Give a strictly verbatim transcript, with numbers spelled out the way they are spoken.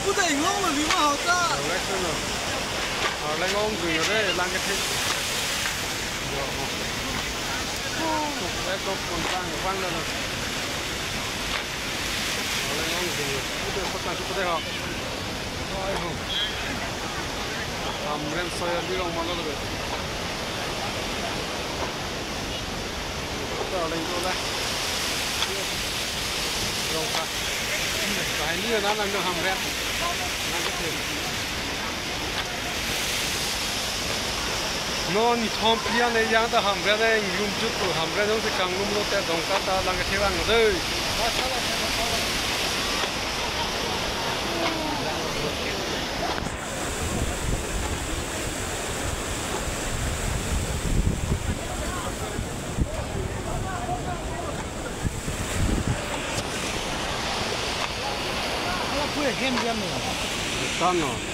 Puta inglong lo lima hota. Arleng ong dun yo de, lang kethe. Yo. Ekdom pon lang vang lo. Arleng ong dun yo. Puta kota tu puta ho. Oi ho. Hamren soya di long malo lo. Arleng dola. Rongkha. Kaini na nang hamren. Nang kethe. Non thom pian e yang ta hamren e inglum jut tu hamren jongsi kanglum lote Dongka ta lang kethe vang dei. Ala pura hem jam lo. Tano.